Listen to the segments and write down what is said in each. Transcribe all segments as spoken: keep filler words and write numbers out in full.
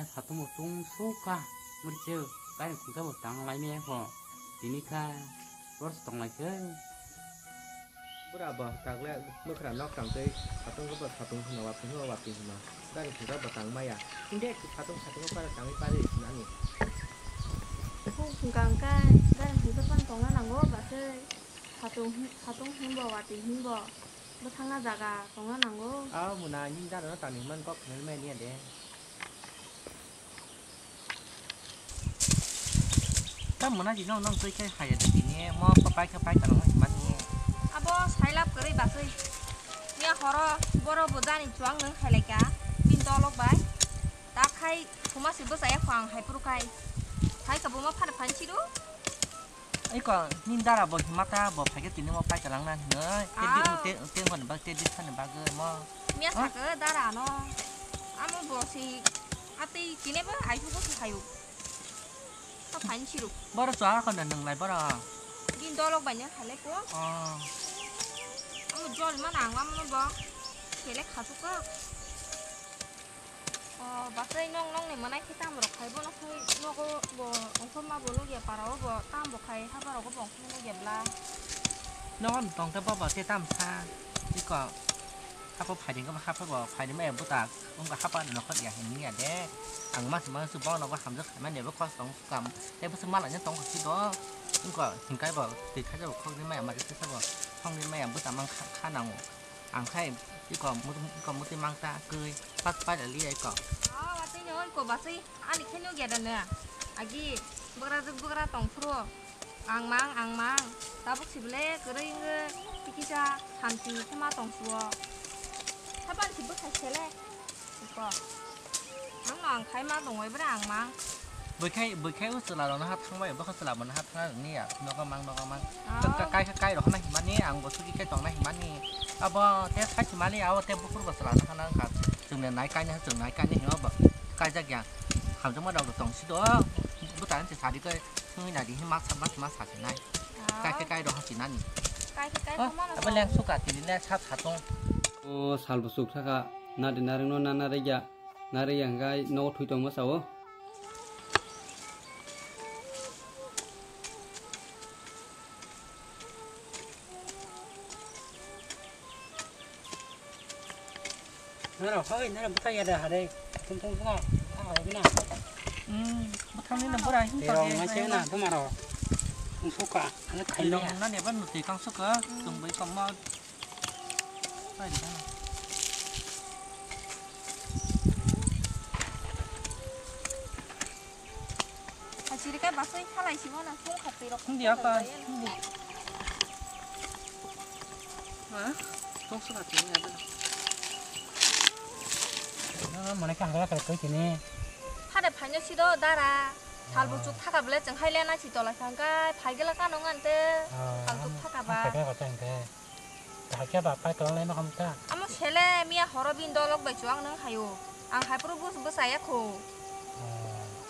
Satung bo tung sukha, murcheu, kaini khungsa bo tang lai maya kho, tini kha, bor tong lai khe. Bura bo tagle mwkhra nok tang tei satung bo satung hino, waping hino, waping hino, kaini khungsa bo tang maya. Hinde satung satung para tangwi pari sinani. Kung kung kang kai, gari hingsa pan tongna nango, basai satung hi-, satung himbo, wati himbo, bwthangna jaga tongna nango. Ah, muna, nini dano tangni man kok khna maya niya de. Ta muna di nong nong twi kai haya de tini, mo pa pai ka pai ka nong mani. Abo sailap kwrwi basai. Miya horo, boro bo jani chuang nung khailai ka, pin tolok bai. Ta khai, thuma si bwsa ya khwang hai puru kai. Hai ka buma phana phan chiru. Iko, nini dara bo himata bo phaikhe tini mo paikalang na hinwi. Te di, ah, te, te hwn bag, te di thani bagwi mo. Miya, ah, sakhe dara no. Amo bo si atwi tini bo ai bo si hayu. Ta phan chiru. Boro chwa ko na nung lai boro. Din dolok bai ne khale ko. Oh. Amo jol ma nang amo bo. Kele khatu ko. O, basai nong nong ni manai khe tam rok khai bono khai nogo bo ongkhorma bo nugya para o bo tam bo khai haba rogo bo ongkhorma nugya bla. Nogo tong khe bobo te tam sa iko hapo phaidi khe hapo bo phaidi maya buta wngkha hapa no khot ya hinwi ya de ang mas mas bo nogo hamjak khaimani bo khos tong kam tei bwswk malai tong kha si do wngkha hinkai bo twi khaijak bo khokni maya mari khe sabo khokni maya buta mang kha nango. Ang khai iko muti, iko muti mangta kwi pat pai la liya iko. Oh, watwi no iko basai ani khe nugya da na. Agi bugra jwk bugra tong phuru. Ang mang, ang mang. Tabuk si bele kwrwi wngwi tikisa hamti thema tong suo. Saban si bwthai sele. Iko. Ang no ang khai ma tongwi bre ang mang. Bwkhai, bwkhai o chwla rok no ha thang bai, bwkha chwla bo no ha thang ni ya, nogo mang, nogo mang. Ah. Ka, ka, kai, kai rok no himani, ang bo suki kai tong na himani. Abo te sai himani, abo te bukur bo chwla no ha nang kha. Chwng ne nai kai ne, chwng nai kai ne himo bo. Kai jak ya. Hamjak ma rok tong si do. Buta se sadi kai, sungwi nai di hima sa, ma, ma sa se nai. Ah. Kai, kai, kai rok ha si nani. Kai, kai, kai, oh, hima no abo tong. Leng suka tini le sa, sa tong. O sal bo suk thaka, na di naring no na, na re ya. Nari yang kai nogo thui tongma sao. Nara hoi, nara buka ya da hare. Tum tum tum. Buka hoi bina. Hmm, buka ni na bora hin. Tero ma che na tumaro. Suka, ana khai ya. Long na ne ban muti kang suka. Tum bai kang ma. Hachirikai basai khalai simo na sung khatwi rok. Hindi apa? Hindi. Ha? Kok suka tini ada. Na mana ka hara kare koi tini. Hade phaino sido dara. Sal buchuk thaka bele chwng hai lena si tola sangkai phaigela kano ngante. Ah, sal tuk thaka ba. Phaigela kano ngante. Hakhe ba pai kwlanglaino hamkha. Amo sele miya horo bini dolok bai chuwak nung hayo. Ang hai phuru bus bwsaya kho.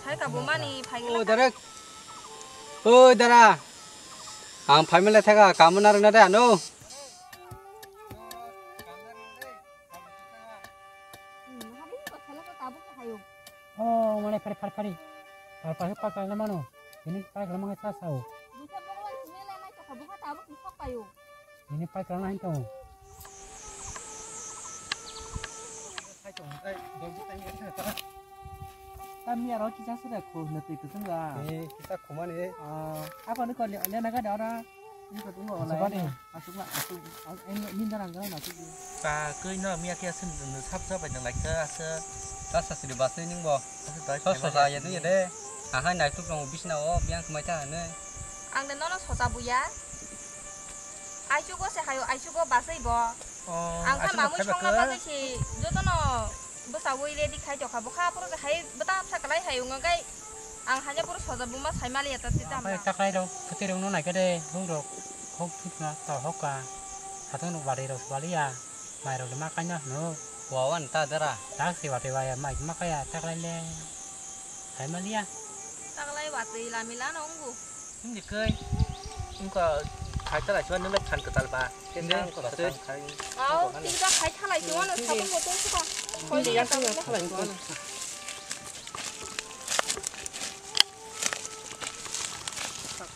Hai ka bumani phai gela. Oi dara. Oi dara. Ang phai mele thaka kamu narwkna de ano. Hmm, hari ko sele ko tabuk hayo. Oh, mane phari phari phari. Phari phari pa ka na mano. Ini pa ka mano sa sao. Busa bokol sumele nai ka buka tabuk sok payo. Ini pai kerana itu. Kami aro kita sudah ko nanti ke sana. Eh, kita kemana? Ah, apa ni kau lihat naga ada orang? Ini kau tunggu oleh. Asuk ni. Asuk lah, asuk. Ini dah nanggal masuk. Ka koi no miya khe sap sap bai nang lai khe asa. Ta sasri basai ning bo. Asa dai. Sosa ya ni de. Aha nai tu kong bisna o biang kemai ta ne. Ang de nono sosa buya. Aichugo se hayo, aichugo basai bo. Oh, ang kha aichugo mamui khaiba songna khe? Bagwi si jotono bwsawi ready khai tokha. Bokha aphuru se hai bwta bwsa kwlai hai wngkha khe ang hanya phuru soja buma sai maliya ta tita. Apai hwnna. Taklai rok, phuti rok no naikhe de, hung rok, hok thikna, ta hokka. Satung rok bari rok baliya, mai rok ma kaina hwno. Wawan ta dara. Tak se watwi waya mai ma kaya, taklai le. Sai maliya. Taklai watwi lamila no wngo. Hindi kai. Wngkha khai talai chuan nwnglai phan kwtal ba. Hindi, tang kwtal basai. Tang khai. Aw, tini ba khai talai chuan, hmm, hindi. Sabun botol suka. Hindi, yang tang thalai chuan.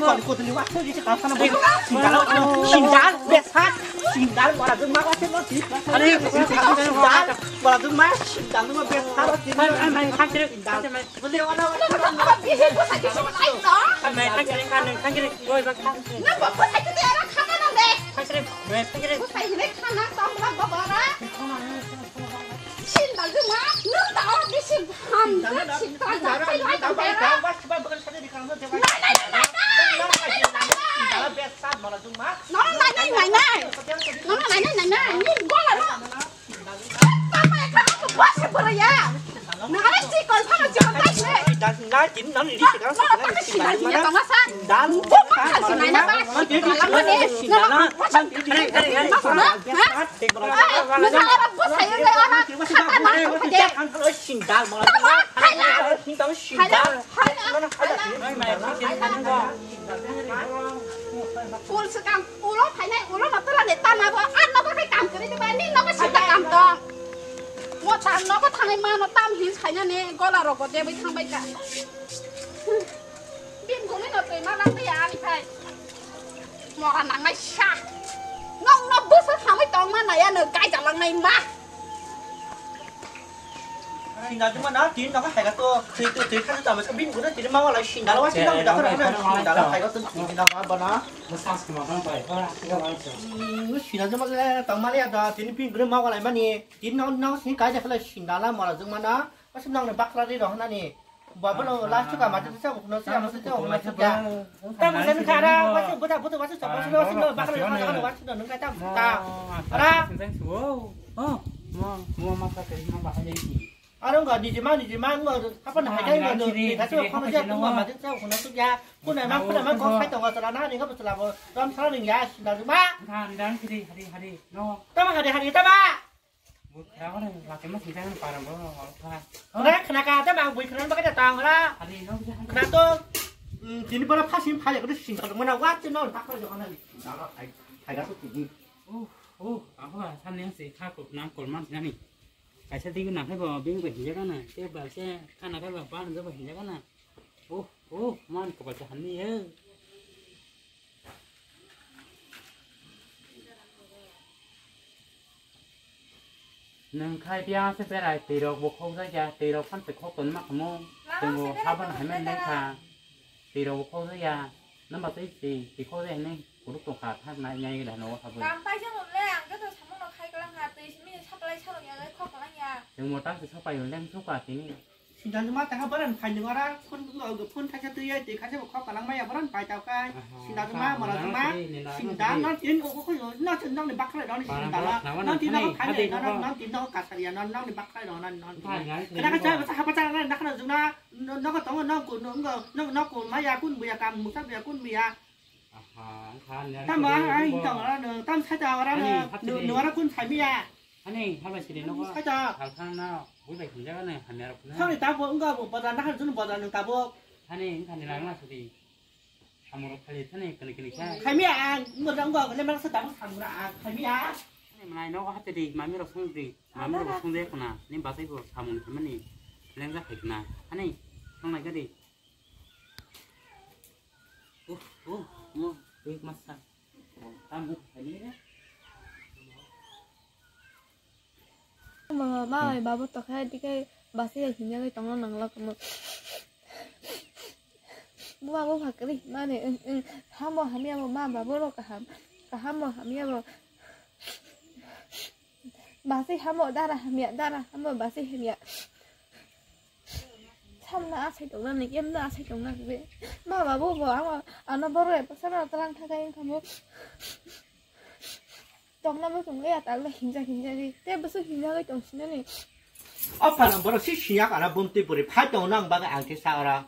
Kali kotoni wa, kotoni wa, kotoni wa, sinjalo, sinjal, besat. Sindal mora jung ma kase no ti. Are, sindal mora jung ma, sindal ma bes tharo ti. Mai, mai, mai, kham kiri, kham kiri, mai. Bole wana wana. Mai, kham kiri, kham kiri, kham kiri, goi ba kham kiri. Na ba ba ai te ara khana na de. Kham kiri, mai, kham kiri. Ko sai ne khana tam la ba ba ra. Sindal jung ma, no da o bisi ham, sindal jung ma, sindal jung ma. Nai, nai, nai, nai. Nai, nai, nai, nai, nai. Nai, nai, nai, nai, nai. Ni gola no. Papa, ya, kamu tuh bos ya, pura ya. Nai, si kol sama si kol tai se. Nai, nai, nai, nai, nai. Nai, nai, nai, nai, nai. Dan. Bos ya, si nai, nai, nai. Nai, nai, nai, nai. Nai, nai, nai, nai. Sindal, mala. Sindal, sindal. Ulo swkang, ulo phainai, ulo no twlani tana bo, ar nogo khai kam kwrwi diba, ni nogo sita kam tong. Mo ta nogo thangwi mano tam hin khainani gola rogo debwi thangbai ka. Bini guli no twi ma lang ya ani khai. Mora nangnai sa. Nong no bwswk hamwi tong ma naya no gaija langnai ma. Sinda juma na tin no hai ga to twi twi twi kha ta ma bin guna tin ma wala sinda la wa sinda da kha sinda la hai ga to tin na ma bana. Sinda juma le tong ma le da tin bin guna ma wala mani tin no no sin kai da khala sinda la mora juma na. Asim nang ne bakla ri roh nani. Baba no last ka ma tin sa no sa ma sa no sa. Ta ma sen khara wa sa buta buta wa sa sa wa sa no bakla ri roh nani wa sa no ka ta ta. Ara. Oh, mo mo ma sa ke ma ba hai ni. Aro nga niji ma niji ma nga apa na hai kai nga ni ka sa ko ma sa ko ma sa ko na su ya. Ko na ma ko na ma ko sai to wa sa na ni ka ba sa la bo. Ram sa ni ya si na ma. Dan dan kiri hari hari no. Ta ma hari hari ta ma. Bui khara ko na la ke ma si dan para bo. Ora khna ka ta ma bui khara ba ka ta ora. Hari no. Khna to. Tini para phasi phai ko sing ka mana wa te no ta ko jo na ni. Hai hai ga su ti. Oh, oh, ako ba sa ni si kha ko na ko man sa ni. Kaisa twi nang khe bo bini bai hinjak gana, tei bai se kana khe bo bang bo hinjak gana. Oh, oh, man kopal se hamni ye. Nwng khai piya se berai twi rok bo khok jak ya, twi rok phan se khok ton ma kamo. Twngo habon hai man nang kha. Twi rok bo khok jak ya. Nang ba twi twi twi khok jak hinwi kuruk tong kha thang nai ngai gila no ha bo. Kam paisa mo le ang joto samung no khai kalang ha twi simi supply sarok ya lai khok kalang ya. Twi mo tang se sapai yo leng suka tini. Sinda juma ta ha baran khai ni ora phun phun thaisa twi ya twi khaisa bo khok kalang maya baran pai tau kai. Sinda juma mala juma. Sinda no tin o ko ko no tin no ni bakra no ni sinda la. No tin no khai no no tin no kasar ya no no ni bakra no no no. Kada ka cha ha pa cha na na kana juna. No, no, tongo, no, ku, no, no, no, no, ku, maya, kun, buya, kam, musa, buya, kun, buya. Aha, ang khan, ya, Tam, ah, ah, ito, ora, no, tam, sa, ta, ora, no, no, ora, kun, sa, miya. Ani, haba, sini, no, Sa, ta. Hal, khan, na, bui, bai, kun, jaga, na, hamya, rok, na. Sorry, ta, bo, enggak, bo, boda, na, kan, jun, boda, no, ta, bo. Ani, ang khan, ni, lang, na, sudi. Samurok khali thani kani kani kha. Khaimia ang, mo dang go, ne mang sa dang samura ang, khaimia. Ani manai no hate di, mami rok song di, mami rok song de kuna, ni basai go samung khamani, lengja khai kuna, ani song nai gadi. Uh, uh, mo, big masa. Tamu, khaimia. Mama, mama, babu to khai dikai basi ya hinya kai tongna nangla kamo. Buma bo phakri mane, hamo hamya bo ma babu ro kaham, kaham bo hamya bo. Basi hamo dara hamya, dara hamo basi hamya. Samna asai tongna ni, emna asai tongna be. Ma babu bo ama ano boro e pasana talang thakai kamo. Tongna bo tong ya tal hinja hinja di. Te bo hinja kai tong sinani. Apa nang boro si siyak ara bumti buri phai tong nang baga ang ke sa ora.